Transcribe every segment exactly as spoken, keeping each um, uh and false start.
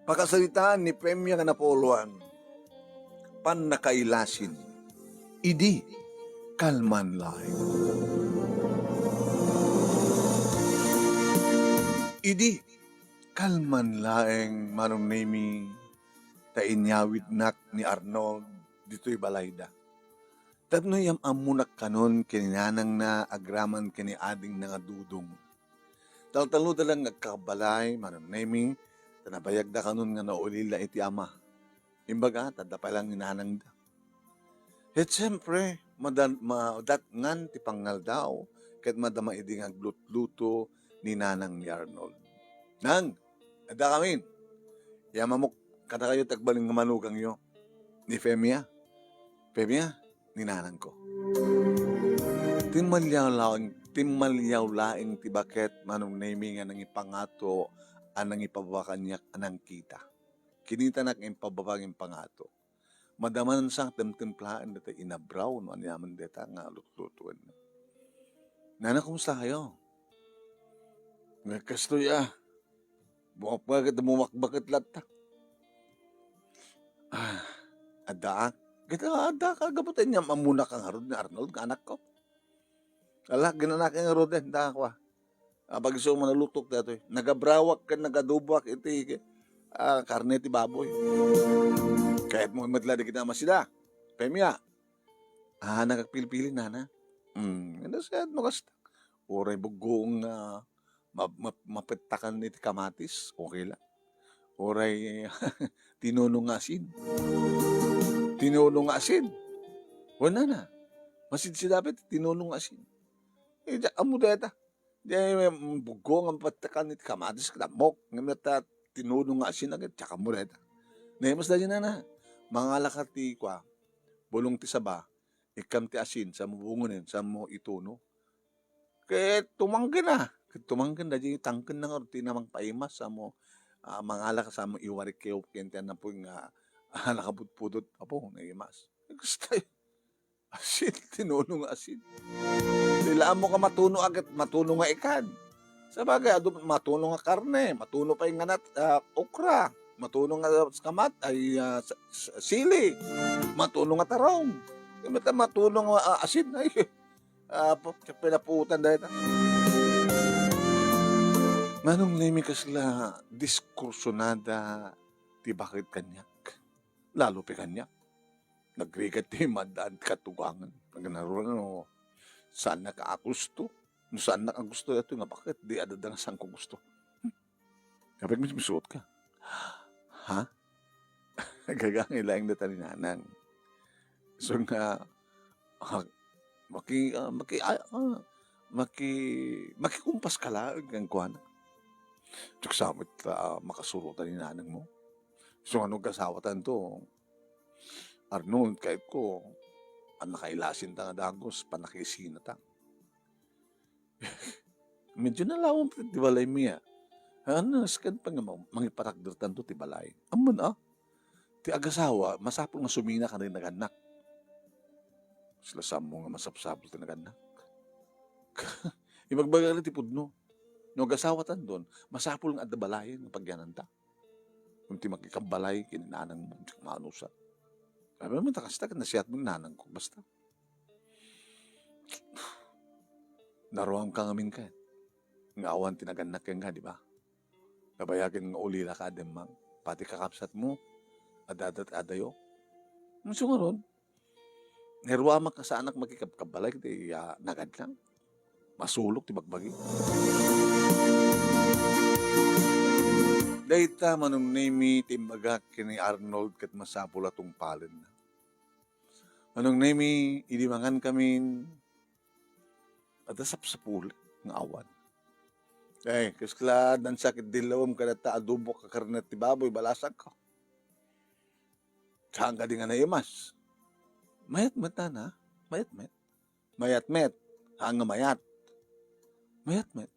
Pakasaritaan ni Femia nga napuloan, pannakailasin. Idi kalman laeng. Idi kalman laeng, Manong Nemi, ta inyawidnak ni Arnold ditoy balayda. Tapno iyam-ammonak kanon ken ni nanangna agraman ken ni adingna nga Dudong. Taltaloda lang nga agkakabbalay, Manong Nemi, ta nabayagda kanon nga naulila iti ama. Imbaga, ta adda pay lang ni nanangda. Ket siempre, madan-, madatngan ti pangngaldaw, ket madama idi nga aglutluto ni nanang ni Arnold. Nang, adda kamin. Iyam-ammok kadakayo ti agbalin nga manugangyo. Ni Femia. Femia, ni nanangko. Timmaliaw laeng, timmaliaw laeng ti baket, Manong Nemi, nga nangipangato a nangipababa kaniak a nangkita. Kinitanak nga impababa nga impangato. Madama sa nga timtimplaen dayta inabraw no aniaman dayta nga lutlutoen. Nana, kumusta kayo? Nga kastoy, ah. Bumakbaket, bumakbaket latta. Ah, addaak. Kita adda ka, gapu ta inyam-ammonak ngarud ni Arnold nga anakko. Ala, ginanak ngarud, eh, adda ako, ah. Ah, pag isu manalutok daytoy. Nagabrawak ken nagadubuak iti, ah, karne ti baboy. Kayatmo met la dagiti amasida. Femia. Ah, nagagpilpili, nana. Hmm, ano siya, no kasta? Uray buggoong, ah, ma-, ma-, mapettakan iti kamatis, okay lang. Uray tinunong nga asin. Tinunong nga asin. Wala na. Masidsidapit, tinunong nga asin. Eh, diak ammo deta. Diay, mm, buggoong nga mapettakan iti kamatis, ket ammok. Ngem ta tinunong nga asin, agay, diak ammo deta. Naimas da dyan, nana. Mangalaka ti kua, bulong ti saba, ikkam ti asin, sa mo bungonen, sa mo ituno. Ket tumangken a. Ket tumangken da, di tangken na nga ti namangpaimas, sa mo, ah, mangalak, sa mo iwarik kayo, ken ti anapoy nga, ah, nakapudpudot, apo, naimas. Gusto. Asin, tinunong nga asin. Di la ammo ka matuno a ket matuno nga ikan. Sabagay, adu matuno nga karne, matuno pay nga nat-, ah, okra, matuno nga kamat-, ay, ah, sa-, sa-, sili, matuno nga tarong. Kaya matuno nga, ah, asin, ay, ah, pu-, pinaputan dayta. Manong Nemi, kasla diskursunada ti baket kaniak. Lalo pay kaniak. Nagrigat ti maddaan ti katugangan. Nagnaruan no saannak a gusto. No saannak a gusto, ito nga baket, di adda nga saan ko gusto. Hmm. Kapag mis-, misuot ka. Ha? Gagangi laeng dayta ni nanang. So nga, ah, maki-, ah, maki-, ah, ah, maki-, makikumpas ka laeng kenkuana. Diak sa met, ah, makasurotan ni nanang mo. So nga no agasawatanto, Arnold, kayatko, a nakailasinta nga dagus, panakisinata. Medyo nalawom ti balay mi, a. Ano, sakit pa nga ma-, mangipatakdertanto ti balay. Ammon, a. Ti agasawa, masapul nga sumina kadagiti nagannak. Sila sammo nga masapsapul ti nagannak. Ibagbaga ti pudno. No agasawatanton, masapul nga adda balayen nga pagyananta. Kun ti makikabbalay ken ni nanang mo, diak maanusat. Sabi naman, ta kasta, ket nasiatmo ni nanang ko, basta. Naruam ka ngamin ket. Nga awan ti nagannak kenka, di ba? Nabayagen nga ulila ka, adda immang. Pati kakabsat mo, adda, adda, adda adayo. Isu ngarud, Naruamak nga saanak makikabkabbalay iti, ah, nagannak. Masulok ti bagbagi. Dayta, Manong Nemi, ti imbagak ken ni Arnold ket masapul a tungpalenna. Manong Nemi, idi mangankamin, adda sapsapul nga awan. Eh, kasla dansa ket dillawem kadata adobo a karne ti baboy, balasangko. Saan kadi nga naimas? Mayat met, nana. Mayat met. Mayat met. Saan nga mayat? Mayat met.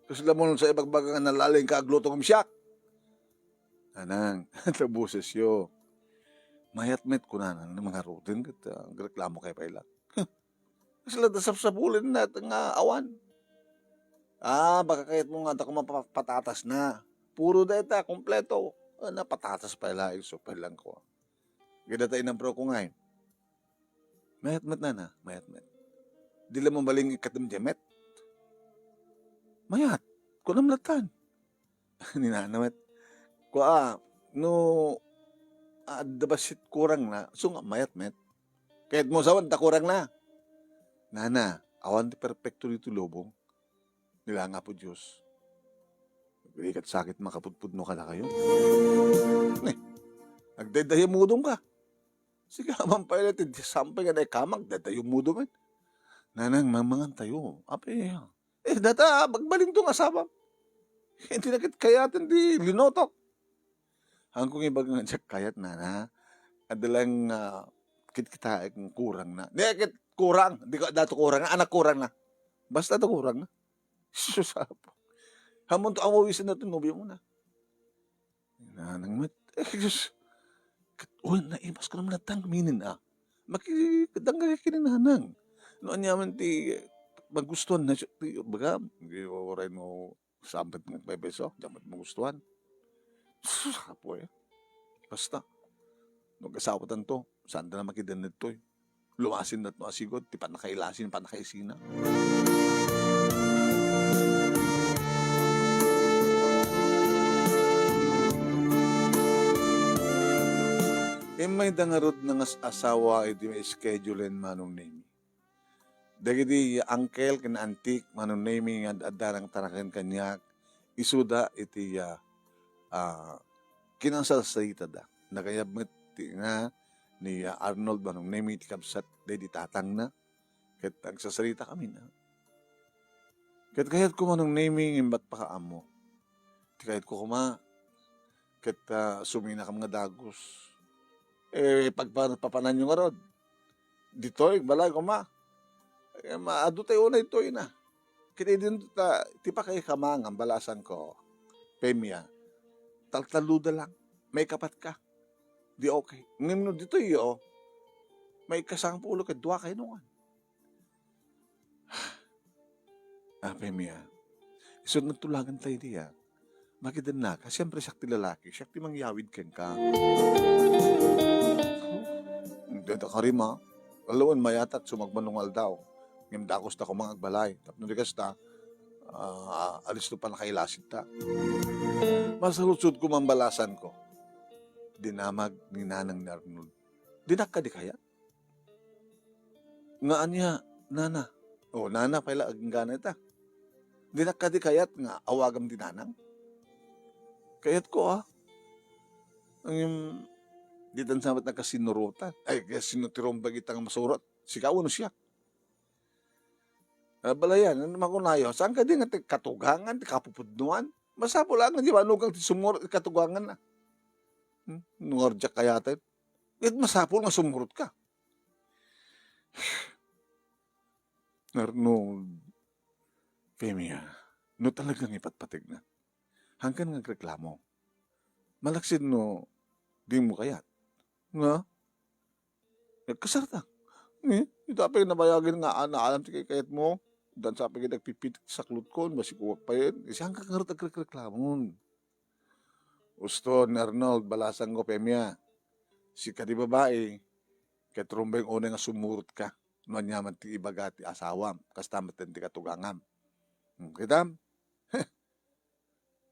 Kasla mo sa ibagbaga nga nalaling ka agluto ngem siak. Nanang, ta bosesyo. Mayat met kunana, mangaruden ket, ah, agreklamo kay pay la. Kasla da sapsapulenna nga awan. Ah, baka kayatmo nga adda koma pa-, patatasna. Puro dayta, kompleto. Ah, napatatas pay laeng, so pay lang ko. Kadata inampraw ko ngay. Mayat met, nana, mayat met. Di la mabalin ikkatem diay met. Mayat, kunam latan. Ni nana met. Kua, no, adda bassit kurangna, so nga mayat met. Kayatmo sa, adda kurangna. Nana, awan ti perpekto ditoy lubong. Ni laeng Apo Dios. Di ket sakit makapudpudno kadakayo. Ne, agdaydayaw mudom ka. Sika man pay la ti sampay nga naikamak, daydayaw mudom met. Nanang, mamangan tayo. Apay, eh, data, agbalinto nga asawam. Iti na ket kayaten ti linutok. Haanko nga ibaga nga diak kayat, nana. Adda laeng, ah, kitkitaek nga kurangna. Di ket kurang, di ka, dato kurang, anak kurangna. Basta dato kurangna. Sus, apo. Ammom ti awawisen daytoy nobiomona. Nanang met, eh, sus. Ket, uy, naimas ko naman natang minin, ah. Makidangga ken ni nanang. No aniaman ti magustuhan na, ti, baga, di, uray no, Sambat nga agpaypayso, diak met magustuhan. Sus, apo, eh. Basta, no agasawatanto, saanta na makidenneg toy. Lumasin na no asigot, ti pannakailasin, pannakaisina. Immayda ngarud nga as-asawa iti ma-schedule-en Manong Nemi. Dagiti uncle ken auntie, Manong Nemi, nga ad-adda nangtaraken kaniak, isuda iti, ah, ah, kinasasaritada. Nakayab met ti nga ni, ah, Arnold, Manong Nemi, ti kabsat daydi tatangna, ket agsasarita kami na. Ket kayatko, Manong Nemi, ngem bat pakaammo. Ti kayatko koma, ket, ah, suminakam nga dagus. Eh, pagpa-, papananyo ngarud. Ditoy, balay koma. Eh, ma-, adu tayo unay toy na. Ket idin ta, ti pakaikamangam, balasanko. Pemia, taltaluda lang. Maikapat ka. Di okay. Ngem no ditoy, o, maikasangpulo ket dua kayo nungan. Apay mi a, isu met tulagan tayo diak. Makidennak, siempre, siak ti lalaki, siak ti mangyawid kenka. Deta karima, alawen mayatak sumagmamano nga aldaw. Ngem dagus ta koma nga agbalay. Tapno di kasta, ah, alisto pannakailasit ta. Masaludsodko man balasanko. Dinamag ni Nanang ni Arnold. Dinak kadi kayat? Nga ania, nana? O, nana pay la, agingga ita. Dinak kadi kayat nga awagam ti nanang? Kayatko, a. Ngem, ditan sa met nakasinurotan. Ay, kaya sino ti rumbeng ita nga masurot? Sika wenno siak? A, balayan, ano makunayo? Saan kadi nga ti katugangan, ti kapupudnuan? Masapul a nga di manugang ti sumurot ti katuganganna. Hmm? No nga diak kayaten? Ket masapul nga sumurot ka. Arnold, Femia, no talagang ipatpategna, hangkan nga agreklamo. Malaksid no dimo kayat. Nga? Nagkasarta. Ni, ita pay nabayagen nga ana alam ti kayatmo. Dan sa pay nagpipit saklot ko, basikuwak pa yun. Isi hangkan nga agrekreklamon. Uston, Arnold, balasanko, Femia. Sika di babai, ket rumbeng unay nga sumurot ka. No ania man ti ibaga ti asawam, kasta met ti katugangam. Hmm, kitam?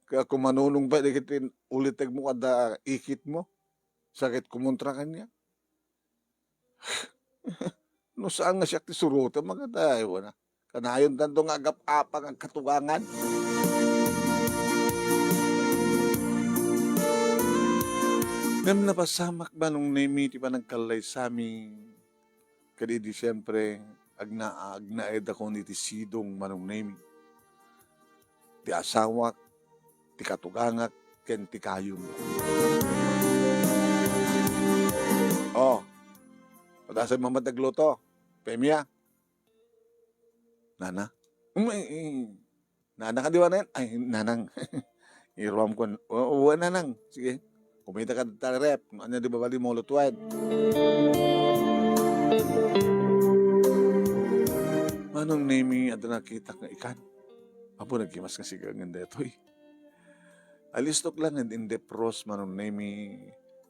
Kaya kumanunong pay dagiti ulitegmo kada ikitmo, sakit kumontra kaniak. No saan nga siak ti suroten, magadayo na. Kanayon tanto nga agap-apang agkatugangan. Ngem napasamak, Manong Nemi, ti panagkallaysami. Ket idi siempre, agna-, agnaedakon iti sidong, Manong Nemi. Ti asawak, ti katugangak, ken ti kayom. O, padasem man agluto. Femia. Nana? Um, eh, eh. Nana kadi wen? Ay, nanang. Iruam ko. O, o, nanang. Sige. Kumita ka ta ref. No ania ti mabalin mo lutoen. Manong Nemi, adda nakitak nga ikan. Apo, naghimas nga sigangen daytoy. Alistok laeng in defrost, Manong Nemi.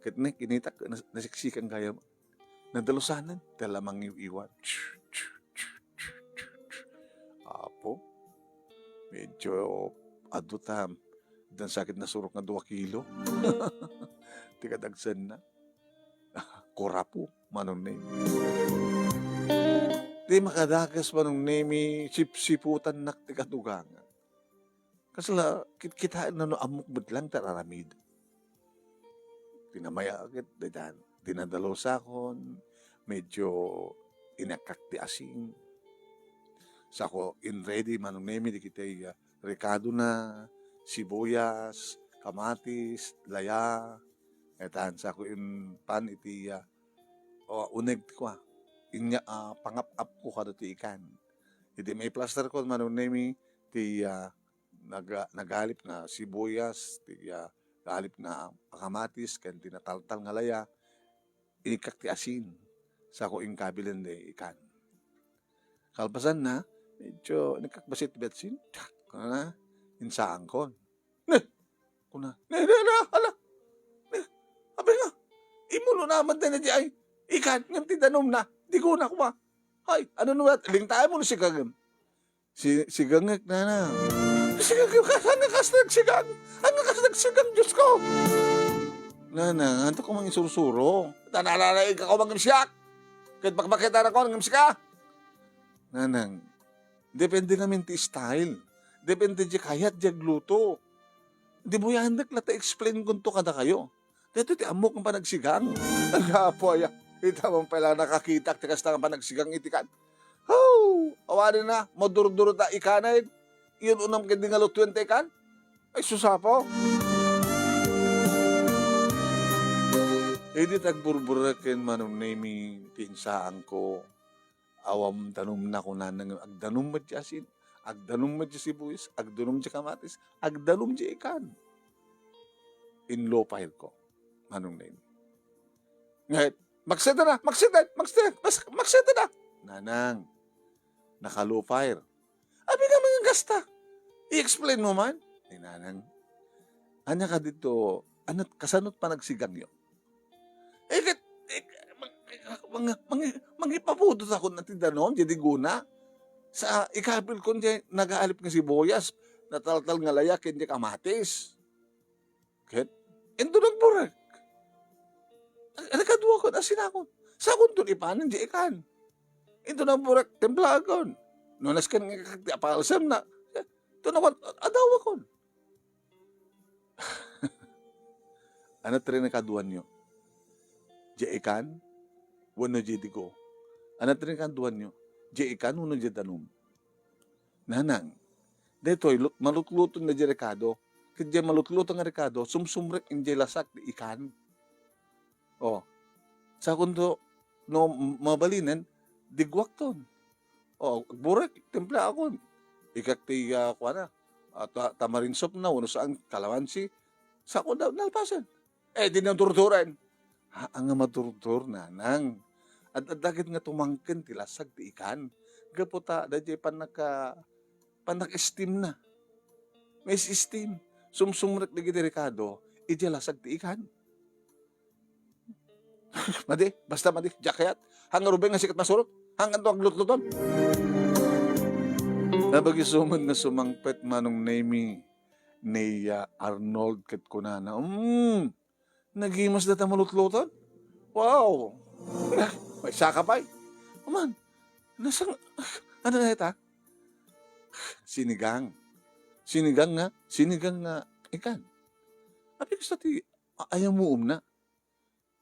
Ket ne, kinitak, nas-, nasiksikan gayam. Nadalusanen, ta la mangiw-iwan. Apo, medyo adu ta, dan sakit nasurok nga dua kilo. Ti kadagsanna. Kurapo, Manong Nemi. Ti makadagas, Manong Nemi, sipsiputannak ti kadugangan. Kasla, kit-, kitaenna no ammok met laeng ti ar-aramid. Ti namaya ket, daytan, dinadalusakon, medyo inakkak ti asin. Sako in ready, Manong Nemi, dagiti, ah, rekadona, sibuyas, kamatis, laya. Daytan, sako in pan iti, ah, o, uneg ti kua. Inya, ah, pangap-apko kadagiti ikan. Iti maiplasterkon, Manong Nemi, ti, ah, naga-, nagalip nga sibuyas, ti, ah, galip nga kamatis, ken ti nataltal nga laya, inikkak ti asin, sako inkabilen ti ikan. Kalpasanna, medyo inikkak bassit ti betsin, tsak, kuna, insaangkon. Ne! Kuna, ne, ne, ne, hala! Ne! Abi nga, imulo na man tayo di ay, ikan, ngem ti danumna, di ko na kuma. Hay, ano naman, lingtayan mo na si Kagem. Si, sigangek, nana. Sigangek, haan nga kasta nagsigang? Haan nga kasta nagsigang, Diyos ko? Nana, anto ko mang isursuro? Ta nalalaing ka ko mang siak. Ket bakbakit na ko, ngem sika? Nanang, depende ngamin ti style. Depende di kayat di agluto. Di buyanek la ta explain kunto kadakayo. Daytoy ti ammok nga panagsigang. Agapo aya. Ita man pay la nakakitak ti kasta nga panagsigang iti kan. Ho! Awanen na, madurduro ta ikanay. Iyon unam ket di nga lutuen ta ikan. Ay, susapo. Idi tagburburek ken Manong Nemi ti insaangko, awan danumna kunana nga agdanum met ti asin, agdanum met ti sibuyas, agdanum ti kamatis, agdanum ti ikan. Inlupayko, Manong Nemi. Ngarud, makseda na, makseda, makseda, mas-, makseda na. Nanang, nakalupay. Abi nga mga gasta. I-explain mo man. Ay, nanang, anya ka dito, ano, kasanot panagsigangyo? Eh, ket, eh, mang-, mang-, mang-, mangipapudot ako na ti danum, di guna. Sa ikabil kon di nagaalip nga sibuyas, nataltal nga laya, ken di kamatis. Ket, into nagburek. Ag-, nagkaduakon, asinakon. Sakon ton ipanen di ikan. Into nagburek, timplaakon. No nasken nga ti apalsem na, eh, to nawan, adawakon. Ano ti nakaduanyo? Diay ikan? Wenno diay digo? Ano ti nakaduanyo? Diay ikan wenno diay danum? Nanang, daytoy lut-, malutluton na diay rekado. Ket diay malutluton nga rekado, sumsumrek idiay lasag ti ikan. Oh. Sakon to, no, m-, mabalinen, diguakton. Oh, agburek, timplaakon. Ikak ti, ah, kuana, ah, ta-, tamarin soup na, wenno saan, kalamansi. Sakon da, nalpasen. Eh, di na durduren. Ha, nga madurdur, nanang. Ad-, adda ket nga tumangken ti lasag ti ikan. Gapu ta, daydiay pannaka-, pannak-esteem na. Nga is-esteem. Sumsumrek dagiti rekado, idiay lasag ti ikan. Madi, basta madi, diak kayat. Hang nga rubeng nga sikat masurot. Hang anto aglutluton. Nabagi suman nga sumangpet Manong Nemi ni, ah, Arnold ket kunana, "Mm, nagimas data malutluton? Wow! May saka pay. Aman, nasang, ano na ita? Sinigang. Sinigang nga, sinigang nga ikan." Abi kasta ti, a-, ayamuom na.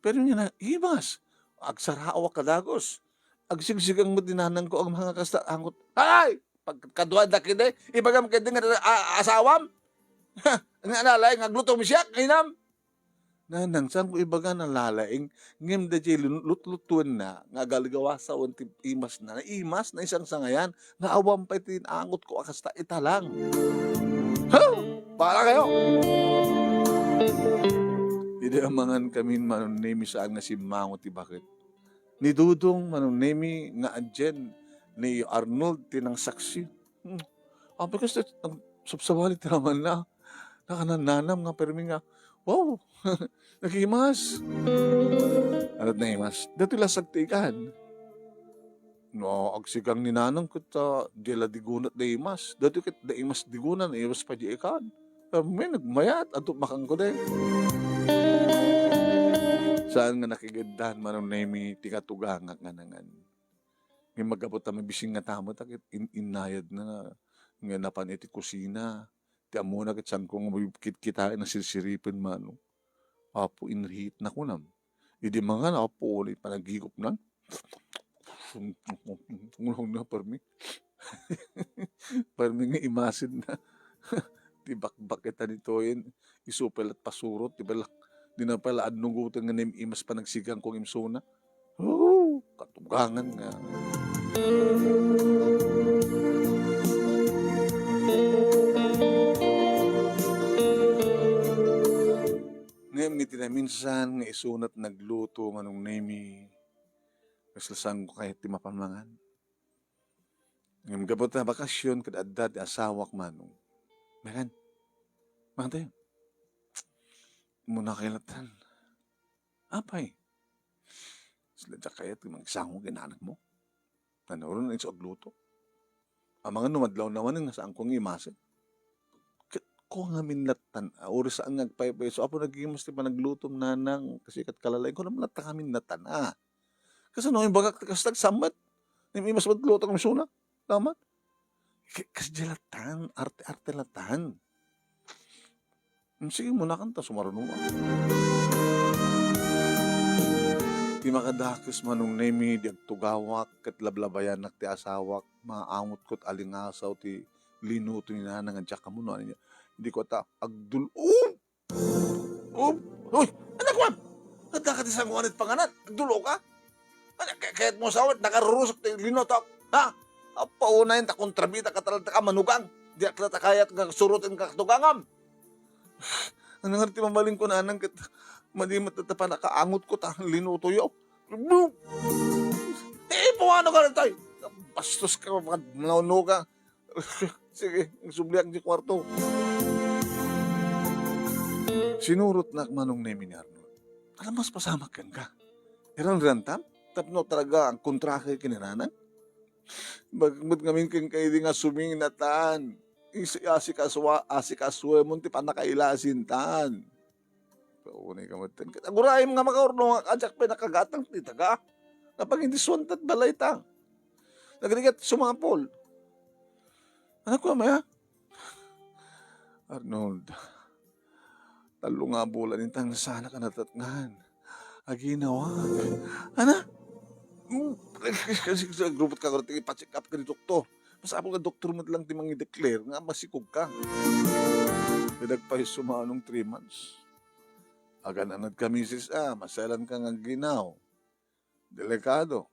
Pero nga na, ibas, agsaraawak a dagus. Agsigsigang met ni nanangko a mga kasta, angot, "Ay! Pagkadua da kidi, ibagam kidi nga, a-, asawam? Ha, nga nalaing, agluto mi siak, inam?" Nanang, saanko ibaga nalalaing, ngem daydiay lun-, lutlutuenna nga agalgawasa wen ti imasna, naimas, naisangsangayan, nga awan pay ti naangotko a kasta italang. Ha! Bahala kayo! Idi amangan kami ni Manong Nemi saan nga simmango ti baket. Ni Dudong, Manong Nemi, nga adien ni Arnold ti nangsaksi. Hmm. Apay kasta, nagsabsabali ti ramanna. Nakanan-, nanam nga permi nga, "Wow! Nagimas!" Ania ti naimas? Datoy lasag ti ikan. No, agsigang ni nanang ket, ah, diay la digunat naimas. Datoy ket naimas digunat, naimas pay diay ikan. Permi nagmayat, adto makanko di. Saan nga nakigeddan, Manong Nemi, ti katugangak nga nangan. Ngem gapu ta mabisingngata met a ket in-, innayadna nga, nga napan iti kusina. Ti ammona ket saanko nga makitkitaen a sirsiripen, Manong. Apo, inriitna kunam. Idi mangan, Apo, uray panagigupnan. Ngulong na, permi. Permi nga imasidna. Ti bakbak ita ni Toyen, isu pay la pasurot, di ba la, di na pay la adnugoten nga naimas panagsigang ko ngem isuna. Oh, katugangan nga. Ngem iti naminsan nga isuna ti nagluto, Manong Nemi, kas la saanko kayat ti mapan mangan. Ngem gapu ta bakasyon ket adda ti asawak, Manong. Megan, mangan tayo. Muna kay latan. Apay, sila diak kayat nga magsangog ken anakmo. Nanuron na isu agluto. Amangan no madlaw naman nga saanko nga imasid. Ket ko ngamin latan, a, uri saan nga agpaypay. So, Apo, nagimas ti panaglutom, nanang, kasi ket kalalaing ko naman latan ngamin latan, a. Kasano imbagak ti kasta, agsammet? Naimas met luto nga isuna. Daman. Ka-, kasdiay latan, arte-arte latan. Hmm, sige, muna kanta, sumaruno ka. Ti makadakes, Manong Nemi, di agtugawak, ket lablabayanak ti asawak, maangot ket alingasaw ti linuto ni nanang a diak ammo no ania. Idi ko ta, agdul-, oh! Oh! Hoy! Anak ko! Adda ka ti sanguanit panganan? Agdul-o ka? Ano, kay-, kayat mo sawit, nakarurusok ti linutok, ha? Apaunay ta kontrabida ka talaga ka manugang. Diak la ta kayat nga suroten ka katugangam. Ano nga ti mabalin ko, nanang, ket madi met ta panakaangot ko ta linutoyo. Eh, pumano ka na, tay? Bastos ka, mga nauno ka. Sige, agsubliak ti kuarto. Sinurotnak, Manong Nemi, ni Arnold. Alam, mas pasamak kenka. Iran-irantam? Tapno talaga agkontraka ken ni nanang? Bag-, met ngamin kenka idi nga sumingnatan. Is-, asikasua-, asikasuemon ti pannakailasintan. Paunay ka met ten. Ket agurayem nga makaurno nga diak pay nakagatang ti daga. Napangidisuan ta ti balayta. Nagrigat sumapul. Anak ko, amaya? Arnold, tallo nga bulan intang nasanak a natatngan. Aginawak. Ana? Mm, kasi, kasi agrupot ka, kung ipa-check up ka ni doktor. Masapul nga doktor met lang ti mangi-declare nga masikog ka. Kaya nagpahis sumanong three months. Agan-anad ka, misis, a, maselan ka nga ginaw. Delikado.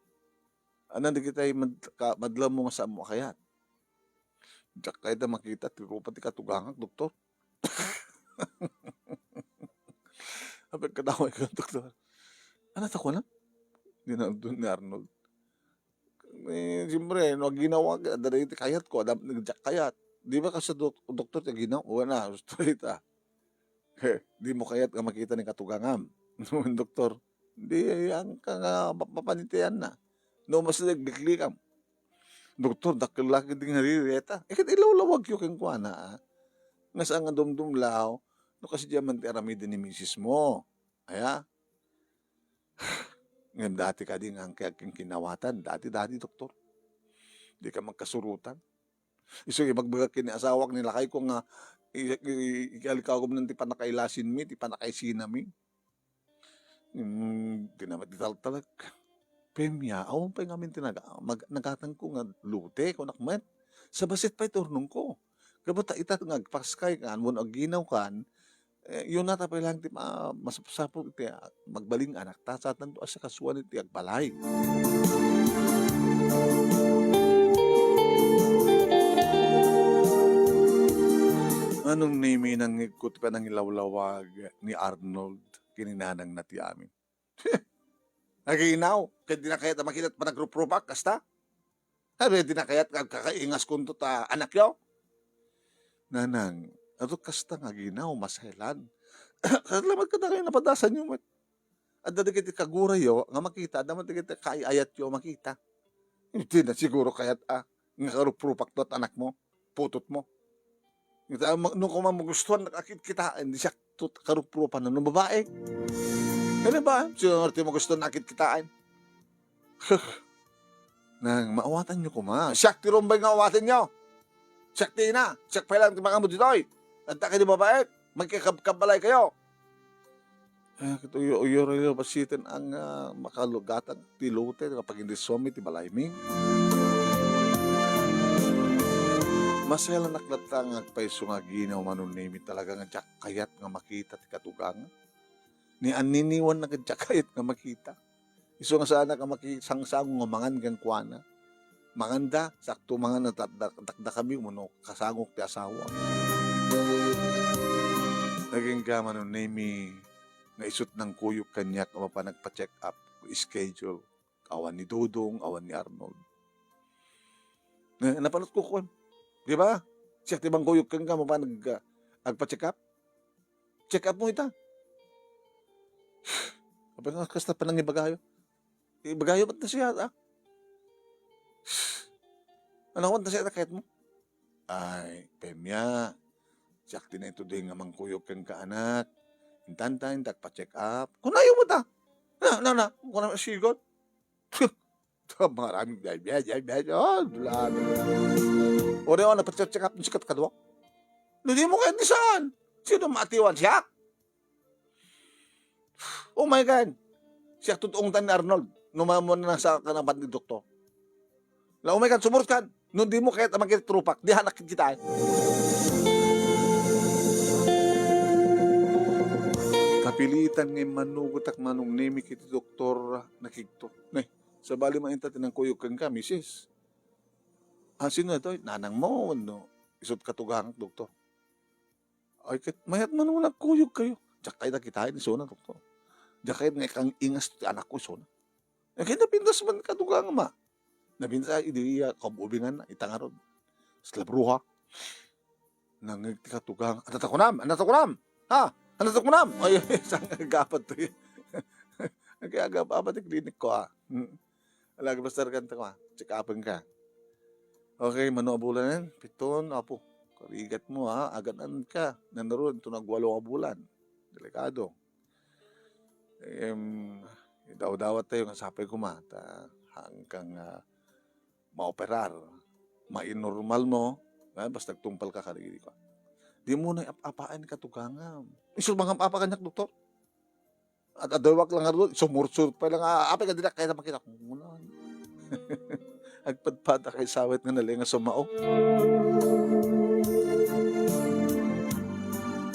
Ano, dagitay mad-, ka-, madlam mo nga saan mo a kayat? Diak kayat a makita ti rupa ti katugangak, doktor. Apay, kadaway ka, doktor. Ano, ta kuana? Dinardon ni Arnold. Eh, siyempre, no, ginawa, adda dagiti kayat ko, adda, diak kayat. Di ba, kasi dok-, doktor, ti ginaw, wala na, straight, a. Di mo kayat nga makita ni katugangam. Doktor, di, ang ka nga map-, mapanitian na. No, mas nagliklikam. Doktor, dakkel la ketdi nga rireta. Eh, ket ilawlawagyo kenkuana, a. Nga saan nga dumdumlaw, no, kasi diay man ti aramiden ni misis mo. Aya? Ngem dati kadi nga agkinkinawatan, dati, dati, doktor. Di ka magkasurutan. Isu, ibagbagak ken ni asawak ni lakayko nga, i-, i-, ikalkawagom ti pannakailasinmi, ti pannakaisinami. Hmm, di na met italtalek. Pemia, awan pay ngamin ti naga-, mag-, nagatangko nga lute, kunak met. Sa basit pay ti urnongko. Gapu ta ita nga agpaskay kan, wenno agginaw kan, eh, yun nata pay lang ti ma-, masapsapul iti, ah, magbalin nga anakta, satanto asikasuan iti agbalay. Nganong naiminangngegko ti panangilawlawag ni Arnold ken ni nanangna ti amin? Aginaw, ket di na kayat a makita ti panagruprupak, kasta? Apay, di na kayat nga agkakaingaskonto ta anakyo? Nanang, Adu kasta nga aginaw, masaelan. Salamat kadakayo, napadasanyo met. Adda dagiti kagurayo nga makita, adda met dagiti kaay-ayatyo a makita. Iti na siguro kayat a nga karuprupak to anakmo, putotmo. Ita, ma-, no koma magustuhan, nakakitkitaen, di siak to karuprupan no babae. Kaya ba? Sino nga ti magustuhan, nakakitkitaen? Nang maawatanyo koma. Siak ti rumbeng nga awatanyo. Siak ti ina. Siak pay lang ti makaammo ditoy. Adda kadi babae, magkikabkabalay kayo. Eh, ket uyo-, uyo-, uyo-, basiten ang, ah, makalugatang ti lote nga pagindisuanmi ti balaymi. Maselanak latta nga agpayso nga aginaw, Manong Nemi, talaga nga diak kayat nga makita ti katugang. Ni anniniwan na ket diak kayat nga makita. Isu nga saanak a makisangsango nga mangan kenkuana. Manganda, sakto mangan a dakdakami wenno kasangok ti asawa. Nagingga, Manong Nemi, nga isut nangkuyog kaniak a mapan agpa-check up, schedule, awan ni Dodong, awan ni Arnold. Eh, napanot ko kuan. Di ba? Siak ti mangkuyog kenka, mapan ag-, agpa-check up. Check up mo ita. Apay nga kasta panangibagayo. Ibagayo met ta siya, ah. Ano, kwan ta siya, kayat mo? Ay, Pemia, siak ti naituding nga mangkuyog kenka, anak. Intanta, intak pa-check up. Kunayo mo ta. Na, na, na, kuna sigot. Maraming biyay, biyay, biyay, biyay. Oh, dula. Ore, oh, napa-check up ni sikat kadwa. No, di mo kayat ni saan? Sino maatiwan siya? Oh my God! Siya tutungtan ni Arnold. Numamon na sa kanapan ni doktor. La, oh my God, sumurot kan. No, di mo kayat a makita ti rupak, di hanak kita. Kapilitan nga immanugotak, Manong Nemi, iti doktor, nakigto. Ne, sabali man inta ti nangkuyog kenka, misis. Ah, sino ito? Nanang mo, no? Isut katugangak, doktor. Ay, ket mayat man nga nagkuyog kayo. Diak kayat a kitaen isuna, doktor. Diak kayat nga ikang-ingas ti anakko isuna. Eh, ket napintas man katugang, ma. Napintas, ah, idi iya, kaubingan na, ita ngarud. Isla Bruja. Nangngeg ti katugang. Anta ta kunam? Anta ta kunam? Ha? Anta ta kunam? Ay, ay, saan nga agapat to yun? Nag-aagapat ti klinik ko, ah. Mm. Lagi basta kan ta, ah. Check upen ka. Okay, mano a bulan yan? Piton, apo. Karigat mo, ha? Agan-an ka. Nanarun, ito nagwalo a bulan. Delikado. Em, idawdawat tayo nga sapay kuma, ta hanggang, ah, maoperar. Mainormal mo, ah, basta agtungpal ka kadagidi ko. Di mo na ap-apaen katugangam. Isu mangam-apa kaniak, doktor. At adawak lang nga doon, sumursurot pa lang, ah, apay ka, di na kaya na makita. Wala. Agpadpada kay sawit nga nali nga sumao.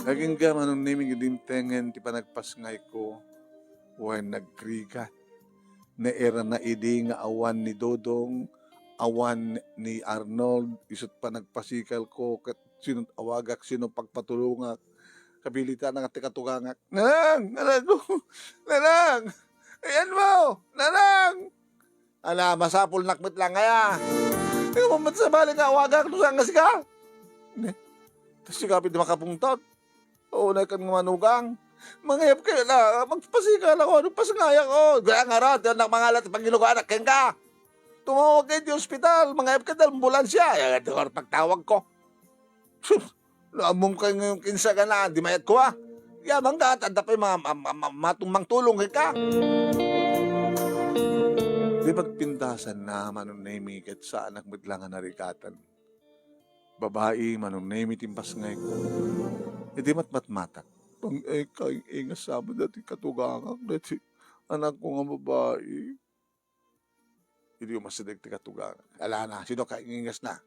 Naging ka, Manong Nemi, nga dintengen ti panagpasngay ko, wen nagrigat. Naera na idi nga awan ni Dodong, awan ni Arnold, isut panagpasikal ko, ket sino awagak, sino pagpatulongak. Kabilitan na nga ti katugangak. Nanang! Nanang! Nanang! Ayan mo! Nanang! Ala, masapul nak met lang kaya. Ikaw mo met sabali nga awagak, no saan nga sika? Ne? Tas sika pwede makapungtot. Oo, na kan nga manugang. Mangayap kayo na, magpasikal ako, ano, pasngayang, oh. Gaya nga rat, yan ang mga alat, pag inugaan, anak, kenka. Tumawag kayo di ospital, mangayap kayo, dahil ambulansya. Ay, ito, pagtawag ko. Sus, naamong kayo ngayon, kinsa ka na, di mayat ko, ah. Yabang ka, tanda pa yung mga, ma-, ma-, ma-, matumang tulong, eh, ka. Di pagpintasan na, Manong Nemi, ket saan ak met lang nga narikatan. Babai, Manong Nemi, timpasngay ko. Iti matmatmatak. Pang-, eh, kaing-ingas sa amin dati katugangak, dati anak ko nga babai. Idi umasideg ti katugangak. Ala na, sino kaing-ingas na?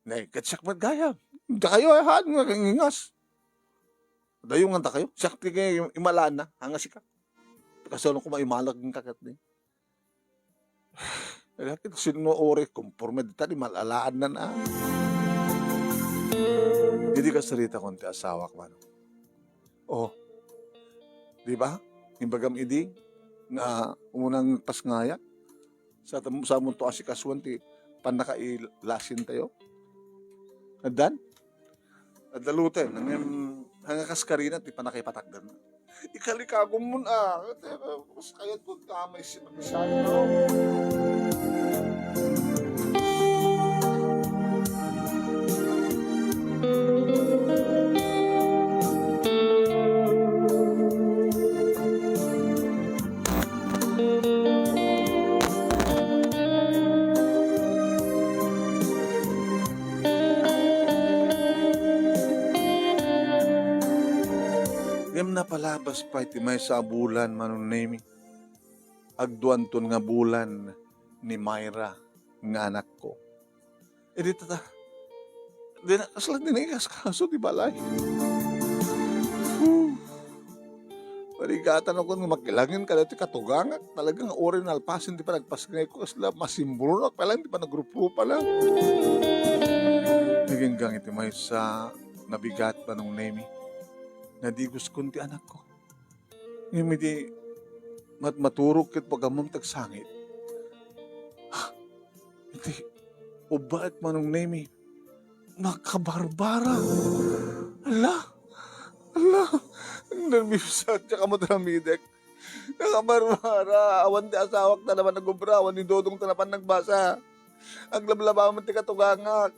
Nay, ket siak met gayam. Dakayo, eh, haan nga kaing-ingas. Dayo nga dakayo. Siak ti kay imalaan na, hanga sika. Kasano ko maimalag ng kakat ni? Ala, ket sino uri, konforme dita, di malalaan na na. Idi kasarita kon ti asawak man. Oh, di ba? Imbagam idi nga umunang pasngayat sa tam-, sa munto asikasuan ti pannakailasin tayo. Addan? Adda luten, ngem, ania kaskarina ti pannakaipatakderna. Ikalikagumon a, kas kayat ko nga amay si Makisan, no? Ngem napalabas pay ti maysa a bulan, Manong Nemy. Agduanton nga bulan ni Myra nga anakko. Idi tata, di na, kasla di na ikaskaso ti balay. Whew. Parigatanakon nga makilangen kadagiti katugangak. Talaga nga uray nalpasen ti panagpasngayko, kasla masimbronak pay laeng ti panagruprupana. Naginggang iti maysa nga bigat, Manong Nemy. Nadiguskon ti anakko. Ngem idi matmaturog ket pagammom ti agsangit, iti ubbaek, Manong Nemy, nakabarbara. Ala! Ala! Nerbiusak, diak ammo ti aramidek. Nakabarbara. Awan ti asawak ta napan nagobra, awan ni Dodong ta napan nagbasa. Aglablaba met ti katugangak.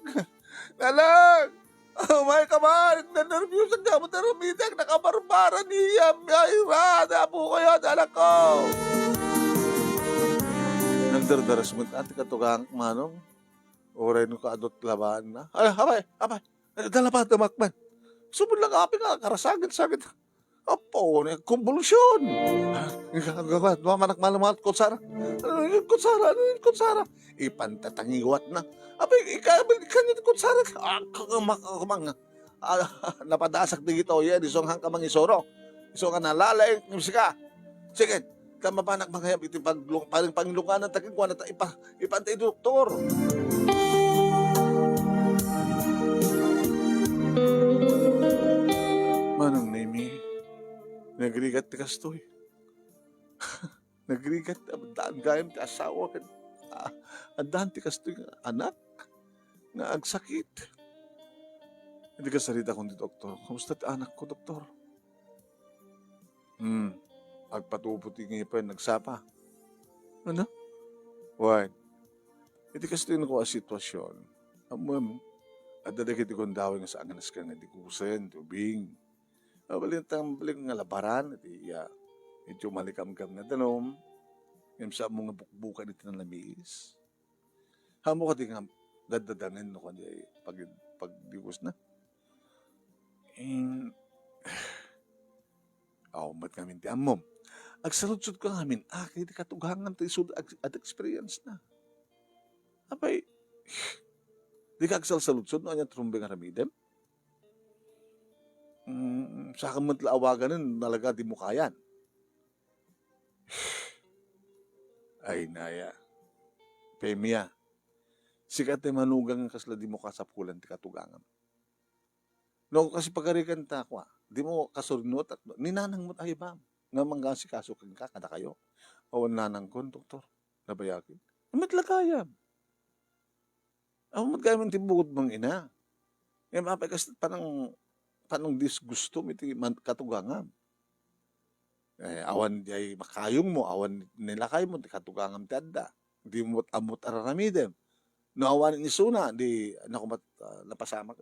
Nanang! Umay ka man! Nanerbiusak nga ammo ti aramidek, nakabarbara ni Myra, ti apokayo, ti anakko! Nagdardaras met ti katugangak, Manong. Uray no kaadut labaanna. Ay, apay, apay! Adda labaanna, Manong. Subli lang, apay, nga karasagit-sagit. Apo, nagkumbulsion. Gawat, mamanak malamangat kutsara. Ano yung kutsara? Ano yung kutsara? Ipantatangiwat na. Abi, ika-, ikanyo ti kutsara. Ah, kakamang, kakamang. Ah, napadasak di gito, yan, isong hangka mangisuro. Isong ka nalalaing, sika. Sige, ta mapanak mangayab iti paglung-, paling panglunganan, ta kenkuana ta ipa-, Ipanta iti doktor. Manong Nemy, nagrigat ti kastoy. Nagrigat, addaan gayam ti asawa ken, ah, addaan ti kastoy nga anak nga agsakit. Idi kasarita kon ti doktor, "Kumusta ti anakko, doktor?" Hmm. Agpatubo ti ngipen, nagsapa. Ano? Wen, iti kastoy nga sitwasyon, ammom, adda dagiti gundaway nga saan nga nasken nga digusen ti ubing. Mabalin ta, mabalin nga labaran, iti, ya, iti umalikamkam nga danum, ngem saan mo nga bukbukan iti nanamiis. Ammok kadi nga daddadangen no kadi pag-, pagdigus na. In, aw, met ngamin ti ammom. Agsaludsodko ngamin, a, iti katugangan ti isu ag-, ad experience na. Apay, di ka agsalsaludsod no ania ti rumbeng aramidem? Mm, saka met la awaganen, talaga di mo kayan. Ay, naya. Pemia, sika ti manugang nga kasla di mo kasapulan ti katugangam. No, kasi pagarikan ta, kwa, di mo kasurnuat, ni nanang mo tayo ba? Nga manggasikaso kenka, kadakayo. Awan nanang kon, doktor, nabayagen. Met la gayam. Awan met gayam ti bukod mong ina. Ngem apay kas panang, panang disgusto mi ti man-, katugangam. Eh, awan diay makayong mo, awan nilakay mo, ti katugangam ti adda. Di mo met ammot araramidem. No awan isuna, di, naku, mat-, ah, napasamak.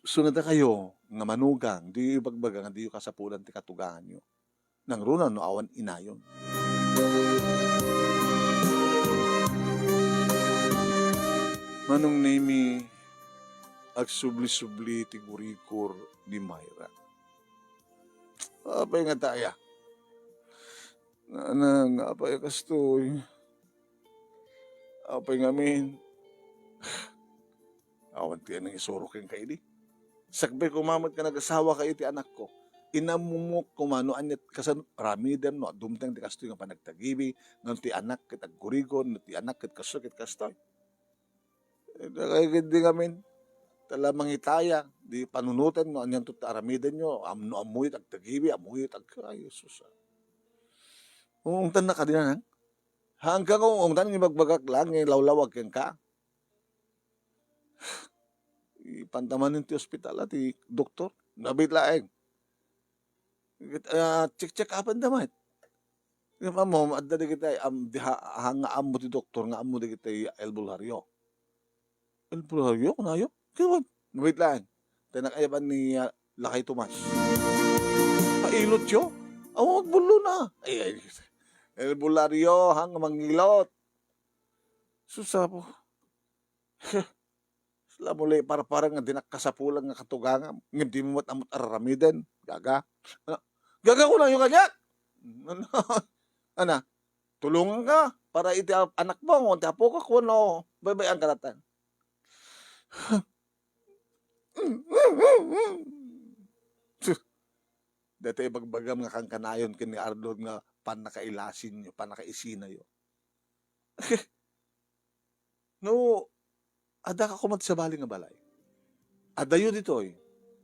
Sunada kayo nga manugang, diyo ibagbaga nga diyo kasapulan ti katuganganyo. Nangruna no awan inayon. Manong Nemy, agsubli-subli ti gurigor ni Myra. Apay nga daya? Nanang, apay kastoy? Apay ngamin? Awan ti anang isuro kenka idi. Sakbay koma met nga nagasawa ka iti anakko. Inammomok koma no aniat kasano aramidem no dumteng ti kastoy nga panagtagibi, ngem ti anak ket aggurigor, no ti anak ket kastoy ket kastoy. Eh, dakay ketdi ngamin, ta la mangitaya, di panunoten no anianto ti aramidenyo, am-, no ammoyo ti agtagibi, ammoyo ti ag-, ay, Jesus, ah. Ungtanna kadi, nanang? Hanggang ungtan nga ibagbagak lang nga lawlawag kenka. Ipanta manen ti ospital a ti doktor. Nabit laeng. Ket, ah, check-check-upanda met. Ngem ammo, adda dagiti am-, di ha-, ha-, nga ammo ti doktor nga ammo dagiti albularyo. Albularyo, kunayo? Ket wen, wait lang. Tay nakayaban ni, ah, Lakay Tomas. Pailotyo? Awan agbullona. Ay, ay, albularyo, ha, nga mangilot. Sus, apo. Sila mo lay parparang nga dinak kasapulan nga katugangam, ngem dimo met ammo't araramiden, gaga. Ano? Gaga, kunayo kaniak? Ano? Ana, tulonganka para iti a-, anakmo, iti apok, wenno baybay-anka latta? Daytoy ibagbagam nga kankanayon ken ni Arnold nga pannakailasinyo, pannakaisinayo. No, adda ka koma ti sabali nga balay. Adayo ditoy.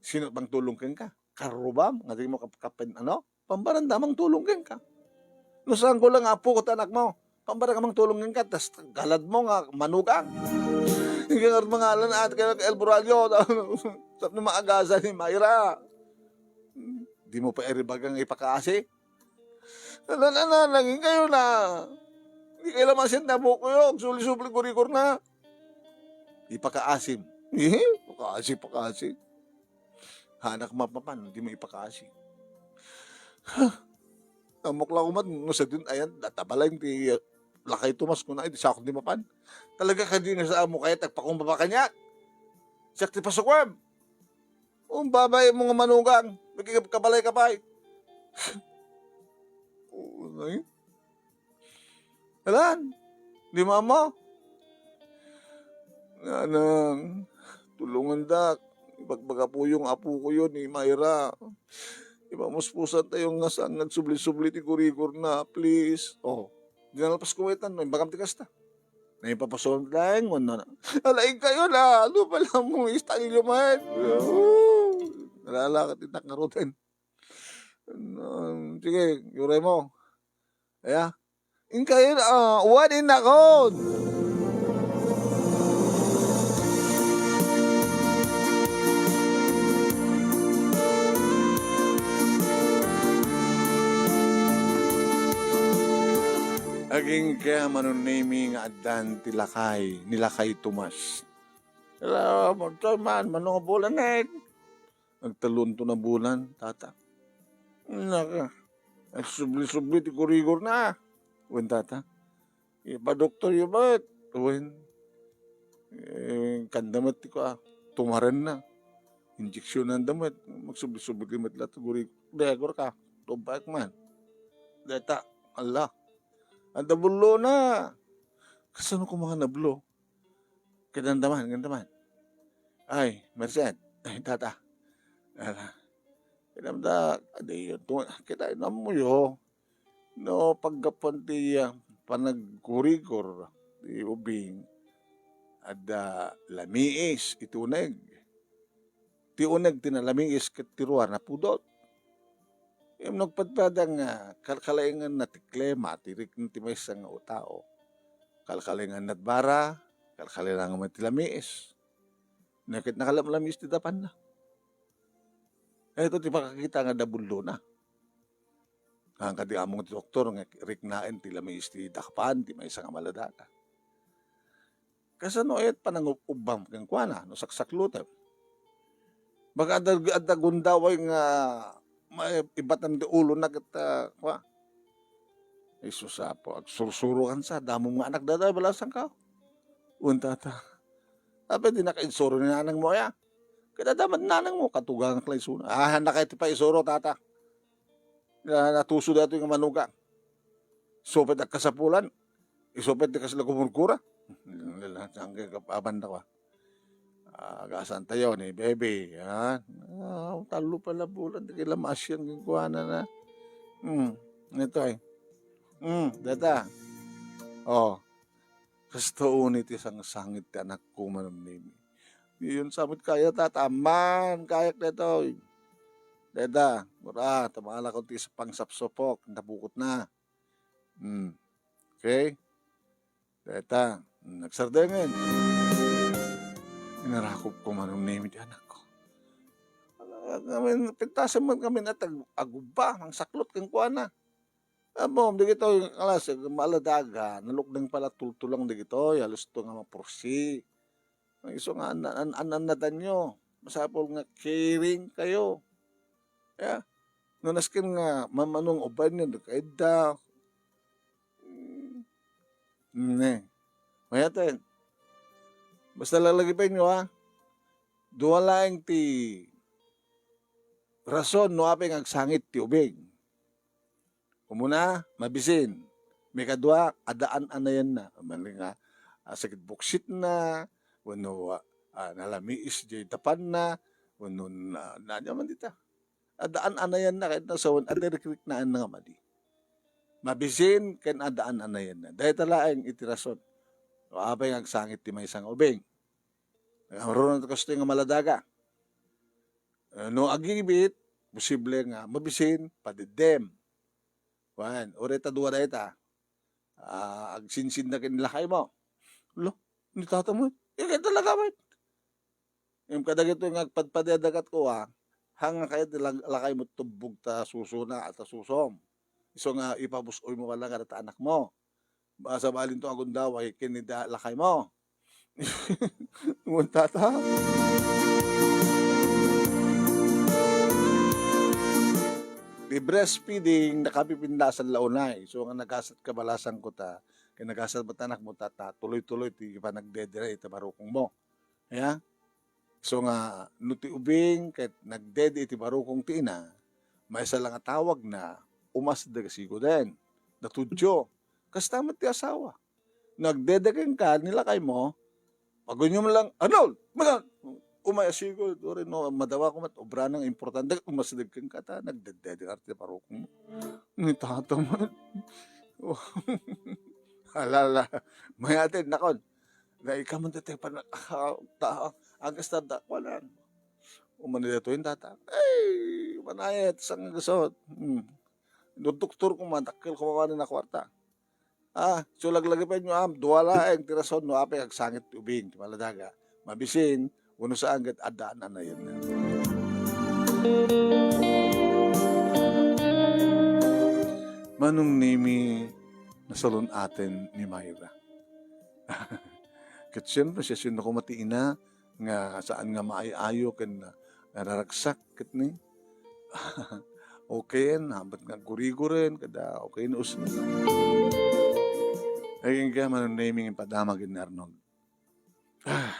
Sino mangtulong kenka? Karrubam nga dimo kap-, kapen-, ano? Pambaranda mangtulong kenka. No, saanko lang nga apok iti anakmo, pambaranda mangtulong kenka, tas galadmo nga manugang. Ika nga mangalan, ati ka, El Buralyo, tapno maagasan ni Mayra. Dimo pay ibaga nga ipakaasi? Ala, ala, ala, naging kayo na. Di kayo lamasin ta buhok ko yun. Suli-suli, kurikor na. Ipakaasim. Eh, pakaasi, pakaasi. Hanak mapapan, di mo ipakaasi. Huh. Amok lang kumat, no sa din, ayan, databalay ti, uh, Lakay Tomas, kuna, ay, di sa akong di mapan. Talaga ka din sa amo, kaya tagpakumbaba kanya. Siyak ti pasukwem. Umbabay mo nga manugang, makikipkabalay ka pay. Oo, ay. Alan, di mama. Nanang, tulungan dak. Ibagbaga po yung apo ko yun, ni Myra. Ipamuspusan tayo nga saan nagsubli-subli ti kurikor na, please. Oh, di nalpas ko wetan, no? Imbagam ti kasta. Naipapasunod lang, wano na. Alaig kayo na, ano pala mo, istalyo man. Oh, nalalakat itak nga roten. Um, sige, yuray mo. Aya? Inkayo, ah, uwan innakon. Agingga manunemi nga addan ti lakay, ni Lakay Tomas. Ala, man, man, mano nga bulan, eh. Agtalluanto na bulan, tata. Naka, agsubli-subli ti kurikor na. Wen, tata. Ipadoktoryo met. Wen. Eh, kanda met ti kua, tumaren na. Injeksionan da met. Magsubli-subli met latta ti kurikor. Dagor ka. Tumbak man. Deta. Allah. Adda bullo na. Kasano ko mga nablo? Kinandaman, kinandaman. Ay, Merced. Ay, tata. Ala. Kinamda, adi yun. Tu-, kita inam mo yo. No, paggapuan ti, ah, panagkurikor, ti ubing, adda lamiis, iti uneg. Ti uneg ti nalamiis ket ti ruar napudot. Ngem no agpadpada nga kalkalainganna ti klima ti rikna ti maysa nga tao, kalkalainganna ti bara, kalkalainganna ti lamiis. Ket nakalamlamiis ti dapanna. Ito ti pakakita nga adda bullona. Ngem kadi among ti doktor nga riknaen ti lamiis ti dakpan ti maysa nga maladata. Kasano ket panangub-ubbam kenkuana no saksaklutem? Baka adda, adda gundaway nga maibatam ti ulona ket, ah, kua. Jesus apo, agsursuro kan sa, damo nga anak dada, balasan ka. Wen, tata. Apay di nakainsuro ni nanang mo, ya? Ket adda met nanang mo, katugangak la isuna. Ah, nakaiti pa isuro, tata. Na, natuso daytoy nga manugang. Supet a kasapulan, isupet ti kasla kumurkura. Saan kay kapapan da ko, ah. Ah, agasan tayo ni baby, ha? Ah, tallo pala bulan, di kila masyang gikuana na. Hmm, ito ay. Hmm, data. Oh, kasto uni ti sangsangit ti anak ko, Manong Nemi. Iyon sa met kaya, tata, amman, kayak daytoy. Deta, mura, tamala ko ti pangsapsupok, napukot na. Hmm. Okay? Deta, hmm, nagsardengen. Narakop ko, Manong Nemi, ti anakko. Ngamin, pintasen man ngamin at ag-, agubba, nangsaklot kenkuana. Ammom, dagitoy nga klase, maaladaga, nalukdeng pala tultulang dagitoy, halos to nga mapursi. Isu nga an-, an-, an-, annatanyo, masapul nga caring kayo. Ya, no nasken nga mamanong ubaynyo, kaidda. Hmm. Ne. Mayat, eh. Basta lalagipenyo, ha? Dua laeng ti rason no apay nga agsangit ti ubing. Umuna, mabisin. Maikadua, adda an-anayanna. Mali nga, ah, sakit buksitna, wenno, ah, nalamiis diay tapanna, wenno na, na, na man dita. Adda an-anayanna ket nasawen, adda rikriknaanna nga madi. Mabisin ken adda an-anayanna. Dayta laeng iti rason no apay nga agsangit ti maysa nga ubing. Arunon kastoy nga maaladaga. Eh, no agibit, posible nga mabisin, padeddem. Wen, uray ta dua dayta. Ah, agsinsinda ken lakaymo. Lo, ni tata mo, eh, kaya talaga, wen. Ngem kadagitoy nga agpadpadi a dagatko, ah, haan nga kayat ti lag-, lakaymo tubbog ta susona, ta susom. Isu nga ipabus-oymo pala nga data anakmo. Basta balinto agundaway ken ni da-, lakaymo. Ngunta ta. Ti breastfeeding, nakapipindasan la unay. So, nga nagasat kabalasan ko ta, ken nagasat met anakmo ta, ta, tuloy-tuloy ti panagdedede ita barukongmo. Ya? So nga, no ti ubing ket nagdede iti barukong ti ina, maysa la nga tawagna, umasdeg a siguden, natudio. Kasta met ti asawa. Nagdede kenka ni lakaymo, paguniom lang, "Arnold! Manan!" Umay a sigud, uray no, madawak met, obra nang importante, umasdeg kenka ta, nagdede nga ti barukongmo. Ni tata met. Alala, mayat, nakon. Nga ikaw man ditoy pan-, ah, ta-, agas ta da-, kuanan. Umani ditoy yung tata. Ay, manayat, sang gasot. Hmm. No doktor ko man, dakkel ko man na kwarta. Ah, so laglagipen nyo, am, dua laeng ti rason no apay agsangit ti ubing, ti maaladaga. Mabisin, wenno saan ket adda an-anayanna. Manong Nemi, nasalun-aten ni Myra. Ket siempre, siasino koma ti ina nga saan nga maay-ayo ken nararagsak ket ni, okay, haanbat nga guriguren, kada okay no usni. Ay, nga Manong Nemi, padamag ni Arnold. Ah,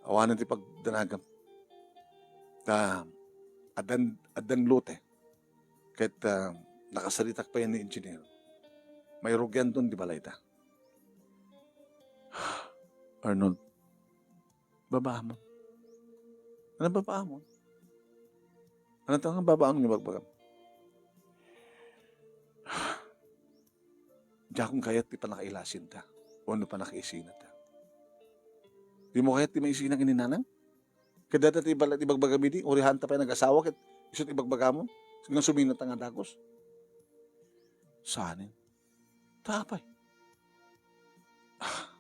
awanen ti pagdanagam. Ta, addan, addan lote. Ket, ah, nakasaritak pay ni engineer. Mairugianton ti balayta. Arnold, babaamon. Ano babaamon? Ano to nga babaamon nga bagbagam? Diakon kayat ti pannakailasinta wenno pannakaisinata. Dimo kayat ti maisina ken ni nanang? Ket dayta ti bala-, ti ibagbagam idi, uray haanta pay nagasawa ket isu't ibagbagam nga suminata nga dagus. Saanen. Ta apay? Ah,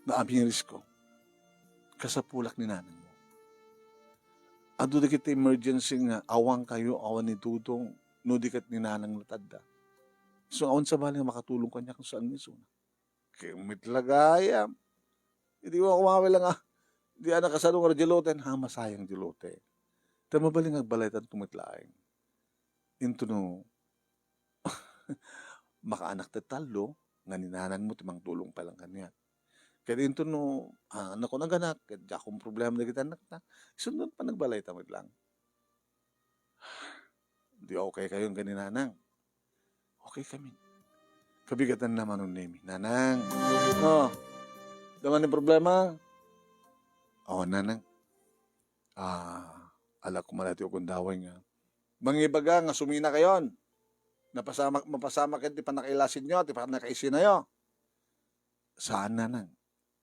naamirisko. Kasapulak ni nanangmo. Adu dagiti emergency nga awan kayo, awan ni Dudong, no di ket ni nanang latadda. So, awan sabali nga makatulong kaniak no saan nga isuna. Ket met la gayam. Idi mo kumawi lang, ah, di anak kasano nga dilutan, ha, masayang dilutan. Ta mabalin nga agbalaytan to met laeng. Into no, makaanak ti tallo, nga ni nanangmo ti mangtulong pay lang kaniak. Ket into no, ah, anak ko naganak, ket diakon problema dagiti anakta. Isunod panagbalayta met lang. Di okay kayon ken ni nanang. Okay kami. Kabigatanna, Manong Nemi. Nanang. Oh. Adda manen problema? Oh, nanang. Ah, ala ko man ti ugundaway nga. Mangibaga nga sumina kayon. Napasamak, mapasamak ket ti pannakailasinyo, ti pannakaisinayo. Saan, nanang.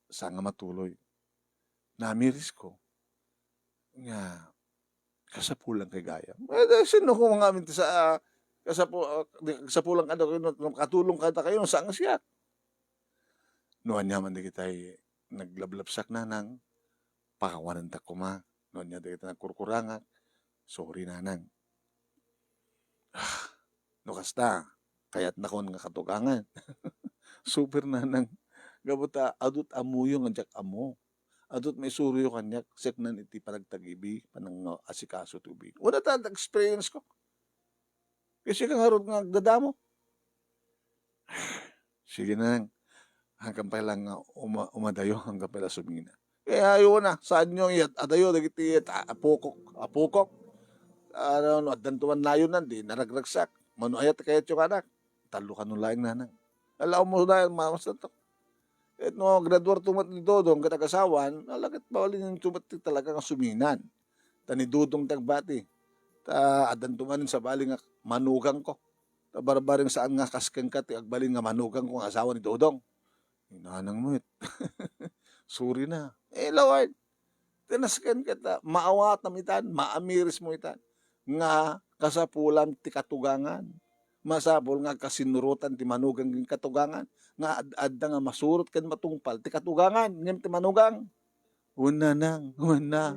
Saan nga matuloy. Namirisko nga kasapulan kay gayam. Eh, di, sino ko nga amin ti sa, ah, kasapu-, ah, di, kasapulan kada kayo, no, no, katulong kada kayo, no, saan nga siya? No, anya man di kita, eh, Naglablabsak, nanang, pakawanentak koma. No ania dagiti nagkurkurangak, sorry, nanang. Ah, no kasta, kayatnakon nga katugangan. Super, nanang. Gapu ta, adut ammoyo nga diak ammo. Adut maisuroyo kaniak, siak nan iti panagtagibi, panang-asikaso ti ubing. Wala ta experience ko. Kasi ka ngarud nga agdadamo. Sige, nanang. Hangkan pay lang nga uma-, umadayo, hangkan pay lang sumina. Eh, ayo na, saan nyo iyat? Adayo, dagiti iyat, a-, apokok, apokok. Ano, no, addan tuman nayon nan, di naragragsak. Mano ayat kayat yung anak? Talo kano laeng, nanang. Alaw mo na, mamas na to. Et no, graduar tumat ni Dodong, ket agasawan, ala ket bawal yung tumat ti talaga nga suminan. Ta ni Dodong tagbati. Ta addan tuman sa bali nga manugang ko. Ta barbareng saan nga kas kenka ti agbalin nga manugang ko nga asawa ni Dodong. Inanang met. Sorry na. Eh, Lord, tinasken kita, maawatam itan, maamiris mo itan, nga kasapulam ti katugangan. Masapul nga kasinurotan ti manugang ken katugangan, nga ad-, adda nga masurot ken matungpal ti katugangan ngem ti manugang. Wen, nanang, wen na.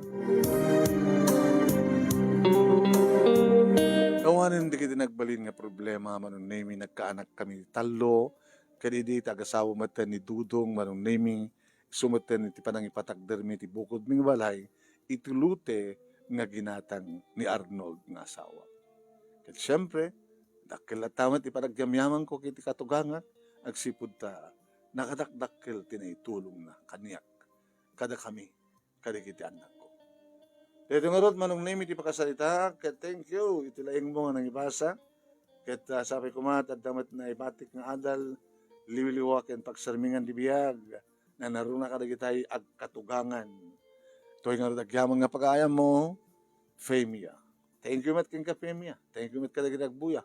Awanen dagiti nagbalin nga problema, Manong Nemi, nagkaanak kami tallo, ket idi ti agasawa met ni Dudong, Manong Nemi, isu met iti panangipatakdermi ti bukodmi nga balay, iti lote nga ginatang ni Arnold nga asawa. Ket siempre, dakkel latta met ti panagyamyamanko iti katugangak, agsipud ta nakadakdakkel ti naitulongna kaniak, kadakami, kadagiti annakko. Daytoy ngarud, Manong Nemi, ti pakasarita, ket thank you iti laingmo nga nangibasa. Ket, ah, sapay koma, adda met naibatik nga adal, liwliwa ken pagsermingan ti biag, nanaruna kadagitay agkatugangan. Toy ngarud agyamang nga pagaayammo, Femia. Thank you met kenka, Femia. Thank you met kadagiti agbuya.